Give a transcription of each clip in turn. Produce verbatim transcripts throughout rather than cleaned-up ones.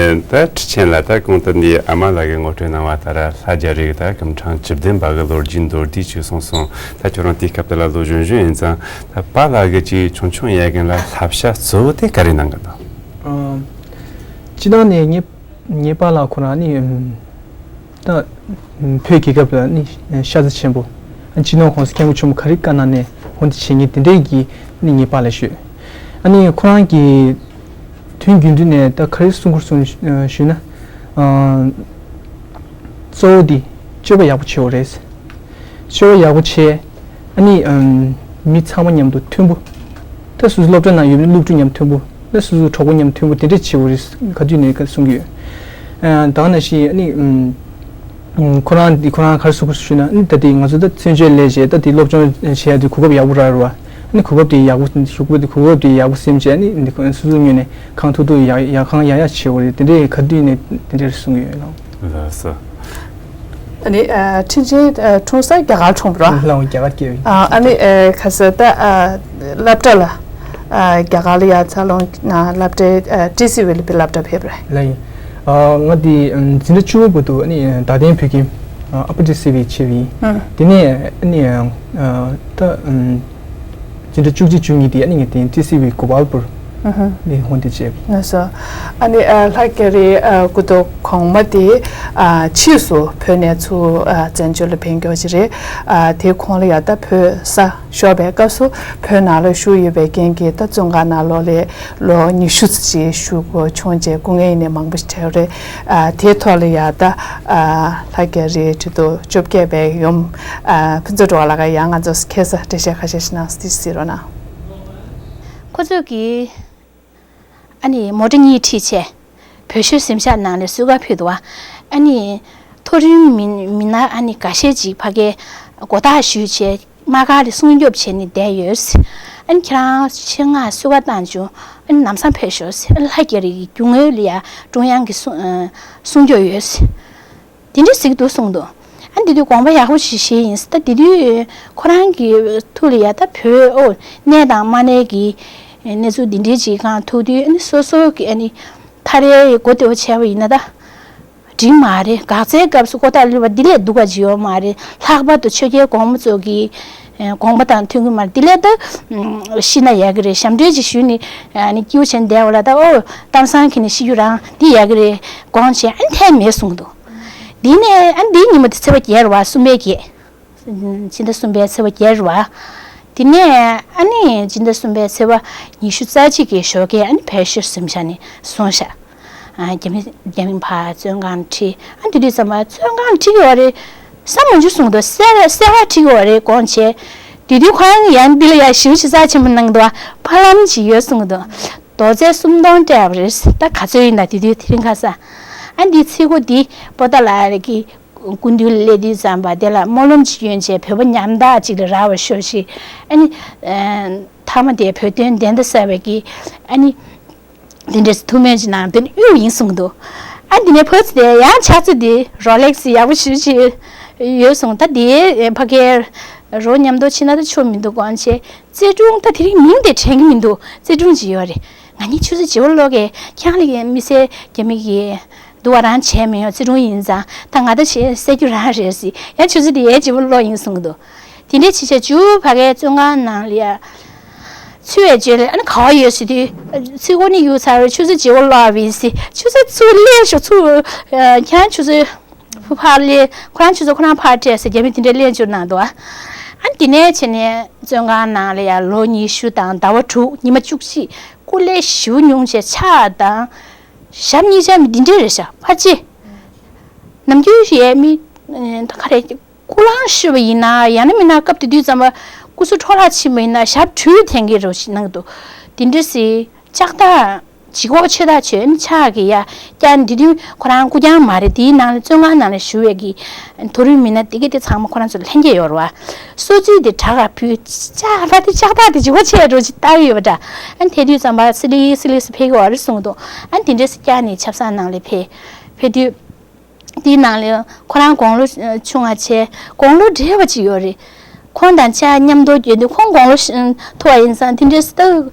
ད་ཁྲི་ཆེན་ལགས། ད་གོང་དུ་འདི་ཨ་མ་ལགས་ཀྱིས་ངོ་སྤྲོད་གནང་བ་ལྟར་ལྷ་རྒྱ་རི་ད་སྐུ་ཕྲེང་བཅུ་བདུན་པ་གི་ལོ་རྒྱུས་མདོར་བསྡུས་ཅིག་གསུངས་སོང་། ད་ཁྱོད་རང་དེའི་སྐབས་དེ་ལ་ལོ་གཞོན་གཞོན་ཡིན་ཙང་། ད་པཱ་ལགས་ཀྱིས་ཅིག་ཆུང་ཆུང་ཡ་གིན་ལ་བསླབ་བྱ་གཙོ་བོ་དེ་ག་རེ་གནང་གི་འདུག་ཨ། སྤྱིར་བཏང་ནས་ངའི་ངའི་པཱ་ལགས་ཁོ་རང་ནི་ད་བོད་རྒྱལ་ཁབ་ལ་ནི་ཤ་ཚ་ཆེན་པོ། སྤྱི་ནོར་༸གོང་ས་༸སྐྱབས་མགོན་ཆེན་པོ་ག་རེ་བཀའ་གནང་ནས་འོ་འདི་བྱེད་མཁན་དེ་འདྲས་ཀྱི་ནི་ངའི་པཱ་ལགས་ཤོད། ཨ་ནི་ཁོ་རང་གིས་དུས་རྒྱུན་དུ་ནས་ད་ག་རེ་གསུང་གི་རེད་གསུང་ཞུས་ན། གཙོ་བོ་འདི་སྤྱོད་པ་ཡག་པོ་བྱེད་དགོས་རེད། སྤྱོད་པ་ཡག་པོ་བྱས། ཨ་ནི་ཨམ། མི་ཚང་མ་མཉམ་དུ་མཐུན་པོ། ད་སོ་སོའི་སློབ་གྲྭ་ནང་ཡོད་པའི་སློབ་ཕྲུག་མཉམ་མཐུན་པོ། ད་སོ་སོའི་གྲོགས་པོ་མཉམ་མཐུན་པོ་དེ་འདྲས་བྱེད་དགོས་རེད། ག་དུས་ནས་ག་གསུང་གི་ཡོད། ཨ། ད་ག་ནང་བཞིན་ཨ་ནི་ཨམ། ཁོ་རང་འདི་ཁོ་རང་ག་རེ་གསུང་གི་ཞུས་ན། ཨ་ནི་ད་དེ་ང་ཚོ་ད་ཚུན་ཆད་ལས་བྱས་ད་དེ་སློབ་སྦྱོང་བྱེད་ཡ་དེ་གོ་སྐབས་ཡག་པོ་རག་རེད་བ། ཨ་ནི་གོ་སྐབས་དེ་ཡག་པོ་གོ་སྐབས་དེ་གོ་སྐབས་དེ་ཡག་པོ་སེམས་བྱས། ཨ་ནི་འདི་ཁོ་སོ་སོའི་ངོས་ནས་གང་ཐུབ་ཐུབ་ཡག་ཡག་གང་ཡག་ཡག་བྱེད་དགོས་རེད། དེ་འདྲས་ག་དུས་ནས་དེ་འདྲས་གསུང་གི་ཡོད་ལགས། ལགས་སོ། ཨ་ནི་ཨ། ཁྲིན་ཆེན་ཨ། འཁྲུངས་ས་རྒྱ་གར་འཁྲུངས་པ་རེད། ལགས་འོང་། རྒྱ་གར་སྐྱེས་པའི། ཨ། ཨ་ནི་ཨ། ཁ་ས་ད་ཨ། སློབ་གྲྭ་ལ་ཨ། རྒྱ་གར་ལ་ཡ་འཚར་ལོངས་ཨ། སློབ་གྲྭའི་ཨ། ཊི་སི་ཝི་ལ་པའི་སློབ་གྲྭ་ཕེབས་པ་རེད། ལགས་ཡིན། ཨ། ང་དེ་ཨ། འཛིན་གྲྭ་བཅུ་པ་བར་དུ་ཨ་ནི་རྡ་སྟེང་བོད་ཁྱིམ་ཨ། ཨ་པར་ཊི་སི་ཝི་བྱས་པ་ཡིན། ཨ། དེ་ནས་ཨ་ནི་ཨ། ད་ཨ། འཛིན་གྲྭ་བཅུ་གཅིག་བཅུ་གཉིས་དེ་ཨ་ནི་ངས་དེ་ཊི་སི་ཝི་གོ་པལ་པུར་ནས་འོང་དེ་བྱས། ལགས་སོ། ཨ་ནི་ཨ། ལྷ་རྒྱ་རི་ཨ། སྐུ་ཐོག་གོང་མ་དེ་ཨ། ཕྱིས་སུ་བོད་ནས་ཚུར་ཨ། བཙན་བྱོལ་ལ་ཕེབས་མཁན་ཅིག་རེད། ཨ། དེ་ཁོང་ལ་ཡ་ད་བོད་ས་ཤོར་བའི་སྐབས་སུ་བོད་ནང་ལ་བཞུགས་ཡོད་པའི་རྐྱེན་གྱིས་ད་བཙོན་ཁང་ནང་ལོགས་ལ་ལོ་ཉི་ཤུ་ཙམ་ཅིག་བཞུགས་དགོས་བྱུང་བྱས། སྐུ་ངལ་ཡིན་ནའི་མང་པོ་ཞིག་འཕྲད་རེད། ཨ། དེའི་ཐོག་ལ་ཡ་ད་ཨ། ལྷ་རྒྱ་རི་ཁྲི་ཐོག་བཅོ་བརྒྱད་པའི་ཡུམ་ཨ། ཕུན་ཚོགས་སྒྲོལ་དཀར་ལགས་ཀྱིས་ཡང་ང་ཚོ་ཁ་སང་འགྲེལ་བཤད་ཁ་ཤས་ཤིག་གནང་སོང་། དེ་གཟིགས་རོགས་གནང་། ཁོ་ཚོས་ཀྱིས་ཨ་ནི་མོ་ཊ་གཉིས་ཁྲིད་བྱས་བོད་གཞུང་གཟིམ་ཤག་ནང་ལ་བསུ་ག་ཕུལ་འདུག་བ། ཨ་ནི་མཐོ་རིམ་མི་མི་སྣ་ཨ་ནི་འགའ་ཤས་ཅིག་ཕ་གིར་མགོ་བཏགས་ཞུས་བྱས་དམག་སྒར་ལ་སྲུང་སྐྱོབ་བྱས་ནས་བསྡད་ཡོད། ཨ་ནི་ཁྱེད་རང་ཆེད་མངགས་བསུ་ག་བཏང་བྱུང་། ཨ་ནི་ལམ་སང་ཕེབས་ཤོག། ཨ་ནི་ལྷ་རྒྱ་རི་གི་རྒྱུ་དངོས་ལ་ཡ་ཀྲུང་དབྱང་གི་སྲུང་ཨ། སྲུང་སྐྱོབ་ཡོད། དེ་འདྲ་ཟེར་གྱི་འདུག་གསུངས་འདུག། ཨ་འདི་དུས་དགོངས་པ་ཡག་པོ་ཞིག་བཞེས་ཡིན། ད་དེ་དུས་ཁོ་རང་གི་ཐུགས་ལ་ཡ་ད་བོད་ཨོ་གནས་དང་མ་གནས་ཀྱི་གནས་ཚུལ་འདི་འདྲའི་ཅིག་གང་ཐུག་དུས། ཨ་ནི་སོ་སོ་གི་ཨ་ནི་ཐག་རིང་གི་སྒོ་དེ་བ་བྱས་པ་ཡིན་ན་ད་འགྲིག་མ་རེད། འགག་རྩའི་སྐབས་སུ་ལྐོག་ཐག་ལུས་པ་འདི་ལས་སྡུག་ག་ཅིག་ཡོད་མ་རེད། ལྷག་པར་དུ་ཆོས་རྒྱལ་གོང་མ་ཚོ་གི་དགོངས་པ་དང་མཐུན་གྱི་མ་རེད། འདི་ལས་ད་ཤི་ན་ཡག་གི་རེད། ཞབས་འདྲེན་ཅིག་ཞུས་ནས་ཨ་ནི་སྐྱིད་པོ་བྱས་ནས་བསྡད་པ་ལ་ད་ཨོ་གཏམ་བཟང་གི་ནས་ཤི་རྒྱུ་རང་འདི་ཡག་གི་རེད་དགོངས་བྱས། ཨ་ནི་ཐད་མེད་གསུངས་འདུག། འདི་ནས་ཨ་འདིའི་ཉིན་མོ་དེ་ཚེས་པ་བརྒྱད་རེད་བ། གསུམ་པའི་བརྒྱད། ཕྱི་ཟླ་གསུམ་པའི་ཚེས་པ་བརྒྱད་རེད་བ། དེ་ནས་ཨ་ནི་ཕྱི་ཟླ་གསུམ་པའི་ཚེས་པ་ཉི་ཤུ་རྩ་གཅིག་གི་ཞོགས་ཀས་ཨ་ནི་བོད་གཞུང་གཟིམ་ཤག་ནས་སོང་ཤག། ཨ་རྒྱ་མི་རྒྱ་མི་ཕར་བཙོན་ཁང་ཁྲིད། ཨ་དེ་དུས་ཙམ་པ་བཙོན་ཁང་ཁྲིད་ཀྱི་ཡོད་རེད་བསམ་མ་བྱུང་གསུངས་འདུག། གསལ་གསལ་བ་ཁྲིད་ཀྱི་ཡོད་རེད་དགོངས་བྱས། དེ་དུས་ཁོ་རང་ཡང་འདི་ལ་ཡ་ཞེ་པོ་ཞིག་རྩ་ཆེན་པོ་གནང་འདུག། ཨ་ཕ་ལམ་ཅིག་ཡོད་གསུངས་འདུག། རྡོག་རྫིས་སུམ་སྟོང་སྤྲད་པ་རེད། ད་ག་ཚོད་ཡིན་ན་དེ་དུས་དེ་རིང་ཁ་སང་། ཨ་འདི་ཚིག་གོ་འདི་པོ་ཏཱ་ལ་གི་སྐུ་མདུན་ལ་སླེབས་དུས་ཙམ་པ་དེ་ལ་སྨོན་ལམ་ཅིག་སྐྱོན་བྱས། བོད་པ་ཉམ་ཐག་ཅིག་ལ་རག་པར་ཤོག་ཅིག། ཨ་ནི་ཨ་མཐའ་མ་དེ་བོད་དོན་བདེན་མཐའ་གསལ་བའི་གི་ཨ་ནི་དེ་འདྲས་ཐུགས་སྨོན་ཅིག་གནང་། དེ་ནི་གཡུག་ཡིན་གསུངས་འདུག། ཨ་འདི་ནས་ཕར་ཚུར་དེ་ཡང་ཕྱག་ཚོད་དེ་རོ་ལེག་སི་ཡག་པོ་ཞེ་པོ་ཅིག་ཡོད་གསུངས། ད་དེ་ཕ་གིར་རོ་མཉམ་དུ་ཕྱིན་ན་ད་ཆོ་མི་འདུག་དགོངས་བྱས། རྩེ་དྲུང་ད་དེ་རིང་མིང་དེ་དྲན་གྱི་མི་འདུག། རྩེ་དྲུང་ཅིག་ཡོད་རེད། ང་གཉིས་ཆུ་ཚོད་བྱེ་བ་ལོག་གས་ཁྱེད་རང་ལ་མི་སེར་རྒྱ་མི་གི་འདུག་བ། རང་བྱས་མི་ཡོང་། རྩེ་དྲུང་ཡིན་ཙང་ད་ང་ད་བྱས་བསད་རྒྱུ་རང་རེད་ཟེར། ཡང་ཆུ་ཚོད་དེ་ཡའི་བྱེ་བ་ལོག་ཡིན་གསུངས་འདུག། དེ་འདྲའི་ཕྱི་ཆ་ཇུ་ཕ་གའི་བཙོན་ཁང་ནང་ལ་ཡ་ཚུད་པའི་རྗེས་ལ་ཨ་ནི་ག་བ་ཡོད་ཟེར་དུས། ཚུད་གོ་ནི་ཡུལ་ཚར་བའི་ཆུ་ཚོད་བྱེ་བ་ལོག་བ་ཡིན་ཟེར། ཆུ་ཚོད་ཚུར་སླེབས་ཤོག། ཚུར་ཁྱེད་རང་ཆུ་ཚོད་ཕར་སླེབས། ཁོ་རང་ཆུ་ཚོད་ཁོ་རང་ཕར་སྤྲད་ཟེར། རྒྱ་མི་དེ་འདྲའི་གླེང་བརྗོད་གནང་འདུག། ཨ་ནི་དེ་ནས་བྱས་ནས་བཙོན་ཁང་ནང་ལ་ཡ་ལོ་ཉི་ཤུ་དང་ཟླ་བ་དྲུག་ཉི་མ་བཅུ་གཅིག། སྐུ་ལས་ཞེ་པོ་ཉུང་བྱས། ཕྱག་དང་ཞབས་གཉིས་ཆ་མི་འདི་འདྲས་རེད་ཤག། ཕལ་ཆེར་ནམ་རྒྱུན་ཡས་མི་ད་ག་རེ་སྐུ་ལངས་ཤོར་བ་ཡིན་ན། ཡང་ན་མིན་ན་སྐབས་དེ་དུས་ཙམ་པ་སྐུ་གཟུགས་འཕྲོ་བརླག་ཕྱིན་པ་ཡིན་ན་ཞབས་བྲུས་འཐེན་གྱི་རེད་ཞེས་གནང་འདུག། དེ་འདྲས་སེ་ལྕགས་ཐག་ལྗིད་ཁོག་ཆེ་ཐག་ཆོད། ཕྱག་གི་ཡ་རྐྱང་འདི་དུས་ཁོ་རང་སྐུ་རྐྱང་མ་རེད། དེའི་ནང་ལ་བཙོན་ཁང་ནང་ལ་བཞུགས་པའི་གི་མཐོ་རིམ་མི་སྣ་དེ་ག་དེ་ཚང་མ་ཁོ་རང་ཚོ་ལྷན་རྒྱས་ཡོད་རེད་བ། སོ་ཚུལ་དེ་དྲག་ག་བུད། ལྕགས་ཐག་དེ་ལྕགས་ཐག་དེ་ལྗིད་ཁོག་ཆེ་འགྲོ་ཅིག་ལྟ་གི་ཡོད་པ་འདྲ། ཨ་ནི་དེ་དུས་ཙམ་པ་སི་ལི་སི་ལི་སི་ཕེབས་ཀྱི་ཡོད་རེད་གསུངས་འདུག། ཨ་ནི་དེ་འདྲས་སེ་བསྐྱལ་ནས་ཆབ་གསང་ནང་ལ་ཕེབས། ཕེབས་དུས། དེའི་ནང་ལ་ཁོ་རང་དགུང་ལོ་ཆུང་བ་བྱས། དགུང་ལོ་བགྲེས་པ་ཅིག་ཡོད་རེད། ཁོང་དང་ཕྱག་མཉམ་དུ་སྐྱོན་དུས་ཁོང་དགུང་ལོ་ཤི་མཐོ་བ་ཡིན་ཙང་དེ་འདྲས་སུ་ད་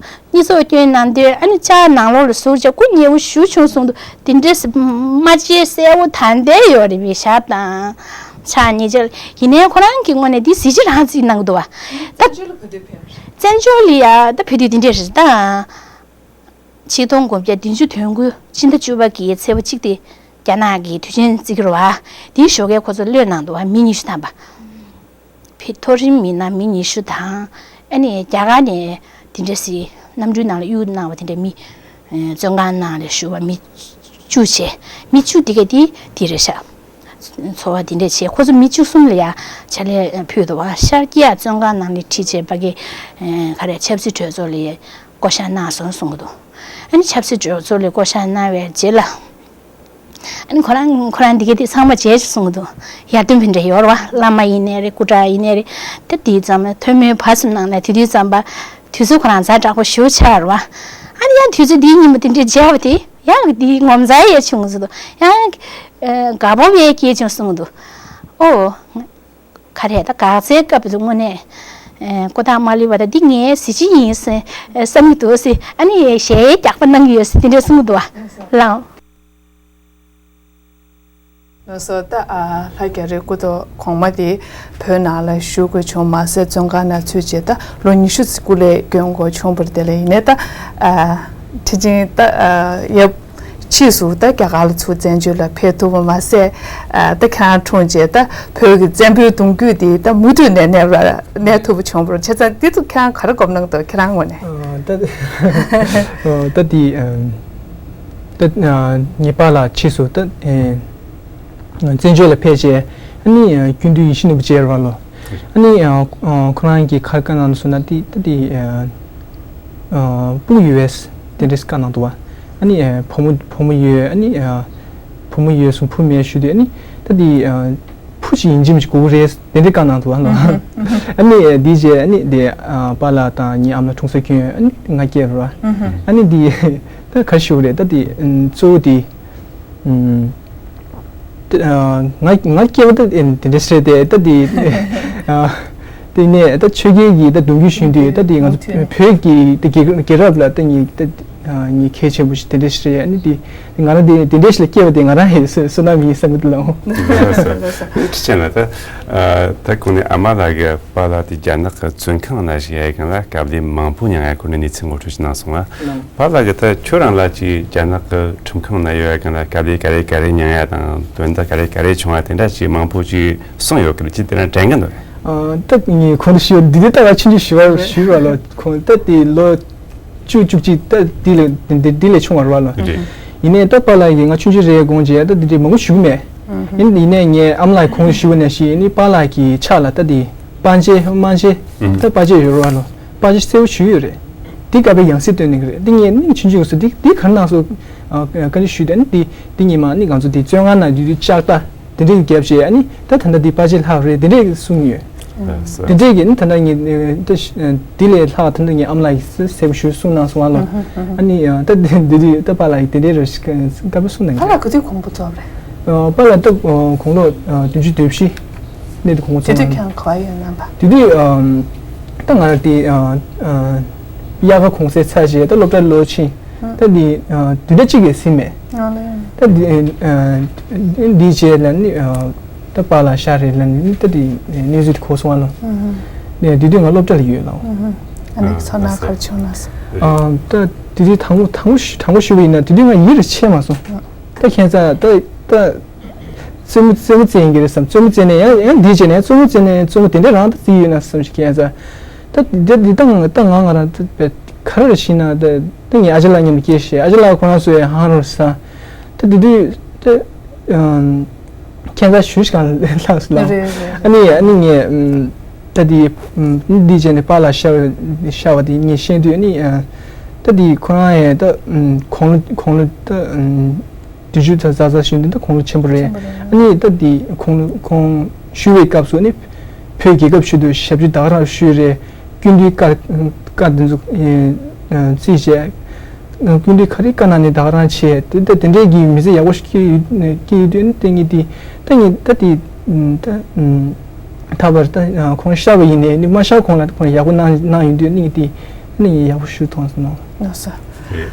གཉིས་ཚོགས་སྐྱོན་གནང་དུས་ཨ་ནི་ཕྱག་ནང་ལོགས་ལ་ཟུག་བྱས་སྐུ་ཉེ་བོ་ཞུ་བྱུང་གསུངས་འདུག་དེ་འདྲས་སུ་མ་བྱས་གསལ་བོ་ད་བསྡད་ཡོད་རེད་པས་ཞབས་དང་ཕྱག་གཉིས་ཆར། ཡིན་ནའི་ཁོ་རང་གི་ངོས་ནས་འདི་གཟི་བརྗིད་རང་བརྩི་གནང་གི་འདུག་བ། ད་བཙན་བྱོལ་ལ་ཡ་ད་ཕེབས་དུས་དེ་འདྲས་རེད་ད། ཆིག་སྟོང་དགུ་བརྒྱ་བདུན་ཅུ་དོན་དགུ་ཕྱི་ཟླ་བཅུ་པ་གི་ཚེས་པ་གཅིག་དེ་རྒྱ་ནག་གི་དུས་ཆེན་བརྩི་གི་རེད་བ། དེའི་ཞོགས་ཀས་ཁོ་ཚོ་གློད་གནང་འདུག་བ། མི་ཉི་ཤུ་ཐམ་པ། ཕི་མཐོ་རིམ་མི་སྣ་མི་ཉི་ཤུ་དང་། ཨ་ནི་རྒྱ་གར་ནས་དེ་འདྲ་སི་གནམ་གྲུའི་ནང་ལ་གཡུག་གནང་བ་དེ་འདྲ་མི། ཨ་བཙོན་ཁང་ནང་ལ་བཞུགས་པ་མི་བཅུ་བྱས། མི་བཅུ་དེ་ག་དེ་དེ་རེད་ཤག་འཚོ་བ་དེ་འདྲ་བྱས། ཁོ་ཚོ་མི་བཅུ་གསུམ་ལ་ཡ་ཕྱག་ལས་ཕུལ་འདུག་བ། ཤར་ཀི་ཡ་བཙོན་ཁང་ནང་ནས་ཁྲིད་བྱས་ཕ་གི། ཨ་ག་རེ་ཆབ་སྲིད་གྲོས་ཚོགས་ལ་ཡ་བསྐོ་བཞག་གནང་སོང་གསུང་གི་འདུག་ཨ་ནི་ཆབ་སྲིད་གྲོས་ཚོགས་ལ་བསྐོ་བཞག་གནང་བའི་རྗེས་ལ། ཨ་ནི་ཁོ་རང་ཁོ་རང་འདི་ག་དེ་ཚང་མ་བྱས་ཆོག་གསུང་གི་འདུག་ཡར་ཐོན་ཕན་འབྲས་ཡོད་རེད་བ། བླ་མ་ཡིན་ནའི་རེད། སྐུ་དྲག་ཡིན་ནའི་རེད། ད་དེའི་ཙམ་ཐོན་མིའི་བར་གསུམ་ནང་ནས་དེ་དུས་ཙམ་པ་དུས་ཚོད་ཁོ་རང་ཛ་དྲག་པོ་ཞེ་པོ་ཆགས་རེད་བ། ཨ་ནི་ཡང་དུས་ཚོད་འདིའི་ཉིན་མོ་དེ་འདྲའི་མཇལ་བ་དེ་ཡང་འདིའི་ངོ་མཚར་ཡས་བྱུང་ཟེར་འདུག་ཡང་ཨ་དགའ་སྤོབས་ཡས་སྐྱེས་བྱུང་གསུང་གི་འདུག་ཨོ། ག་རེ་ད་དགག་ཚའི་སྐབས་སུ་དངོས་གནས་ཨ་ཀོ་ཐག་མ་ལུས་པ་དང་འདི་ངའི་གཟི་བརྗིད་ཡིན་ཟེར་བསམ་གྱི་འདུག་ཟེར། ཨ་ནི་གཞས་རྒྱག་པ་གནང་གི་ཡོད་ཟེར་དེ་འདྲ་གསུང་གི་འདུག་བ། ལགས། ལགས་སོ། ད་ཨ་ལྷ་རྒྱ་རི་སྐུ་ཐོག་གོང་མ་དེ་བོད་ནང་ལ་བཞུགས་དགོས་བྱུང་མ་ཟད་བཙོན་ཁང་ནང་ཚུད་བྱས་ད་ལོ་ཉི་ཤུ་ཙམ་སྐུ་ལས་བསྐྱོན་དགོས་བྱུང་བར་དེ་ལ་ཡིན་ནའི་ད་ཨ་ཁྲི་ཆེན་ད་ཨ་ཡབ་ཕྱིས་སུ་ད་རྒྱ་གར་ལ་ཚུར་བཙན་བྱོལ་ལ་ཕེབས་ཐུབ་པ་མ་ཟད་ཨ་ད་ཁྱེད་རང་འཁྲུངས་རྗེས་ད་བོད་ཀྱི་བཙན་པོའི་གདུང་རྒྱུད་དེ་ད་མུ་མཐུད་ནས་གནས་པ་གནས་ཐུབ་པ་བྱུང་བར་བྱས་ཙང་འདི་ཚོ་ཁྱེད་རང་ག་རེ་དགོངས་གནང་འདུག་ཁྱེད་རང་ངོས་ནས། ཨ་ད་ཨ་ད་དེ་ཨ་ད་ཨ་ངའི་པཱ་ལགས་ཕྱིས་སུ་ད་ཨེ་བཙན་བྱོལ་ལ་ཕེབས་རྗེས་ཨ་ནི་ཨ་སྐྱིད་འདུས་ཡིད་བཞིན་ནོར་བུ་མཇལ་བ་ལོ། ཨ་ནི་ཨ་ཨ་ཁོ་རང་གིས་ག་རེ་བཀའ་གནང་འདུག་ཟེར་ན་དེ་ད་དེ་ཨ་ཨ་སྤུ་གུ་ཡོད་པས་དེ་འདྲས་བཀའ་གནང་འདུག་བ། ཨ་ནི་ཨ་བུ་མོ་བུ་མོ་ཡོད། ཨ་ནི་ཨ་བུ་མོ་ཡོད་སོང་བུ་མེད་ཞུ་དུས་ཨ་ནི་ད་དེ་ཨ་བུ་ཅིག་ཡིན་གཅིག་མིན་གཅིག་དགོས་ཀྱི་རེད་དེ་འདྲས་བཀའ་གནང་འདུག་བ་ལོ། ཨ་ནི་དེའི་རྗེས་ཨ་ནི་དེ་ཨ་པཱ་ལགས་དང་ངའི་ཨ་མ་ལགས་འཁྲུངས་ས་ཁྱོན་ཨ་ནི་ང་སྐྱེས་པ་རེད་བ། ཨ་ནི་དེ་ད་ག་རེ་ཞུ་དགོས་རེད། ད་དེ་ཨ་གཙོ་བོ་དེ་ཨ། ང་ང་སྐྱེ་བ་ད་དེ་འདྲ་ཞིག་རེད་དེ་ད་དེ་དེ་ནས་ད་ཆོས་རྒྱལ་གྱི་ད་གདུང་རྒྱུད་གཞོན་དུས་ད་དེ་ང་ཚོ་བོད་ཀྱི་ད་རྒྱལ་རྒྱལ་རབས་ལ་ད་ངས་ད་ངས་གལ་ཆེན་པོ་ཞིག་དེ་འདྲ་ཞིག་རེད། ཨ་ནི་དེ་ང་རང་དེ་དེ་འདྲ་ཞིག་ལ་སྐྱེ་བ་དེ་ང་རང་ཧེ་བསོད་བསོད་ནམས་ཡིན་བསམ་གྱི་འདུག་ལགས། ཁྲི་ཆེན་ལགས་ད་ད་གོང་ནས་ཨ་མ་ལགས་ཀྱི་པཱ་ལགས་དེ་རྒྱ་ནག་གི་བཙོན་ཁང་ནང་བཞུགས་ཡ་གང་ལ་དཀའ་ལས་མང་པོ་མྱངས་ཡ་ཁོ་ནས་གནས་ཚུལ་ངོ་སྤྲོད་ཅིག་གནང་སོང་ལ། པཱ་ལགས་ཀྱིས་ད་ཁྱོད་རང་ལ་ཅིག་རྒྱ་ནག་གི་ཁྲིམས་ཁང་ན་ཡོད་ཡ་གང་ལ་དཀའ་ལས་ག་རེ་ག་རེ་མྱངས་ཡ་དང་དོན་དག་ག་རེ་ག་རེ་བྱུང་ཡ་དེ་འདྲ་ཅིག་མང་པོ་ཅིག་གསུངས་ཡོད་ཀྱི་རེད། ཅིག་དེ་རང་དྲན་གྱི་འདུག་ཨ་ད་ངས་ཁོང་དུ་ཞུ་འདི་འདི་ལྟ་བ་ཆུང་ཆུང་ཞུ་བར་ཞུ་བ་ལ་ཁོང་ད་དེ་ལོ་བཅུ་བཅུ་གཅིག་ད་འདི་ལས་འདི་འདི་ལས་ཆུང་བ་རེད་བ་ལ། རེད། ཡིན་ནའི་ད་པཱ་ལགས་ཀྱིས་ང་ཆུང་ཆུང་རེད་དགོངས་བྱས་ད་འདི་འདྲའི་མང་པོ་ཞུ་གི་མེད། ཡིན་ཡིན་ནའི་ངས་ཨ་མ་ལགས་ཁོང་ཞུ་བ་ནང་བཞིན་ནི་པཱ་ལགས་ཀྱི་ཕྱག་ལ་ད་འདི་སྤང་བྱེད་སྨྲ་བྱེད་ད་སྤང་བྱེད་ཡོད་རེད་བ་ལ། པར་ཆས་གསལ་པོ་ཞུས་ཡོད་རེད། འདི་དཀའ་བའི་ཡང་སྲིད་སྟོན་ནི་རེད། འདི་ངས་ནི་ཆུང་ཆུང་སུ་འདི་འདི་ག་རེ་གནང་སོང་། ཨ་བཀའ་འདྲི་ཞུས་ཏེ་ནི་འདི་འདི་ཉི་མ་ནི་ང་ཚོ་འདི་བཙོན་ཁང་ནང་འདི་དུས་ལྕགས་རྟ་འདི་འདྲས་བརྒྱབ་བྱས་ཨ་ནི་ད་ད་ལྟ་འདི་པར་ཆས་ལྷག་རེད་འདི་འདྲས་གསུངས་ཡོད། འདི་འདྲས་ཀྱི་ནི་ད་ལྟ་ངས་ད་འདི་ལས་ལྷག་ད་ལྟ་ངའི་ཨ་མ་ལགས་ཀྱིས་གསལ་པོ་ཞུས་གསུངས་གནང་སོང་ཨ་ལོ། ཨ་ནི་ད་འདི་འདི་ད་པཱ་ལགས་ཀྱིས་འདི་འདྲས་རེད་ཞིག་དཀའ་པོ་གསུངས་གནང་གི་རེད། ད་ལ་ག་དུས་ཁོང་པོ་ཚོགས་རེད། ཨ་པཱ་ལགས་ད་ཨ་དགུང་ལོ་ཨ་བདུན་ཅུ་དོན་བཞི་གནས་དུས་ཁོང་ཚོ་དེ་དུས་ཁྱེད་རང་ག་པར་ཡོད་ན་པ། དེ་དུས་ཨ་ད་ང་རང་དེ་ཨ་ཨ་དབྱར་ཁ་གུང་སེང་ཚར་རྗེས་ད་སློབ་གྲྭ་ལོག་ཕྱིན། ད་དེ་ཨ་བདུན་ཕྲག་གཅིག་གི་ཟིན་མེད། ད་དེ་ཨ་དེའི་རྗེས་ལ་ནི་ཨ་ད་པཱ་ལགས་ཤག་རེད་ལབ་ནས་ད་དེ་གནས་ཚུལ་དེ་གོ་སོང་བ་ལ། ནས་དེ་དུས་ང་སློབ་གྲྭ་ལ་ཡོད་ལགས། ཨ་ནི་ཚོར་སྣང་ག་རེ་བྱུང་ན་ཟེར། ཨ་ད་དེ་དུས་དང་པོ་དང་པོ་ཞུ་དང་པོ་ཞུ་བ་ཡིན་ན་དེ་དུས་ང་ཡིད་ལ་ཆེས་མ་སོང་། ད་ཁྱད་མཚར་ད་ད་རྩེད་མོ་རྩེད་མོ་རྩེ་ཡིན་གྱི་རེད་བསམ། རྩེད་མོ་རྩེ་ནས་ཡང་ཡང་འདི་བྱས་ནས་རྩེད་མོ་རྩེ་ནས་རྩེད་མོ་དེ་འདྲས་རང་ད་རྩེ་ཡོད་ན་བསམ་ཞིག་ཁྱད་མཚར། ད་འདི་འདི་ད་ང་ད་ང་ང་རང་ད་བས་ག་རེ་རེད་ཤི་ན་ད་ད་ངའི་ཨ་ཅག་ལགས་མཉམ་དུ་སྐྱེས་ཤེས་ཨ་ཅག་ལགས་ཁོ་རང་ཚོ་ཡང་ཧང་རོ་ས་ད་དེ་དུས་ད་ཁྱད་མཚར་ཞུ་ཞིག་གང་ལྷག་སོང་ལ། རེད་རེད་རེད། ཨ་ནི་ཨ་ནི་ངས་ད་དེ་འདི་བྱས་ནས་པཱ་ལགས་ཤར་ཤར་བ་དེ་ངས་ཤེས་དུས་ཨ་ནི་ད་དེ་ཁོ་རང་ཡང་ད་དགུང་ལོ་དགུང་ལོ་ད། དུས་ཚོད་ད་ཛ་ཛ་ཞིག་འདི་ད་དགུང་ལོ་ཆེན་པོ་རེད། ཆེན་པོ་རེད། ཨ་ནི་ད་འདི་ཁོང་ཁོང་ཞུ་བའི་སྐབས་སུ་ནི་བོད་རྒྱལ་ཁབ་ཆེད་དུ་ཞབས་ཕྱི་ད་ག་རང་ཞུས་རེད། སྐུ་མདུན་བཀའ་བཀའ་འདི་ཚོ་ཨེ་ཨེ་བརྩིས་བྱས། སྐུ་མདུན་ག་རེ་བཀའ་གནང་ནས་ད་ག་རང་བྱས་དེ་ད་དེ་འདྲའི་གི་མི་ཚེ་ཡག་པོ་ཞིག་སྐྱེལ་ཡོད་སྐྱེལ་ཡོད་དུས་ནི་ད་ངས་འདི་ད་ངས་ད་འདི་ད། ད་བར་ད་ཁོང་ཤར་བ་ཡིན་ནའི་ནི་མ་ཤར་གོང་ལ་ཁོང་ཡག་པོ་གནང་གནང་ཡོང་དུས་ནི་དེ་ནི་ཡག་པོ་ཞུ་ཐོང་སོང་ནོ། ལགས་སོ། རེད།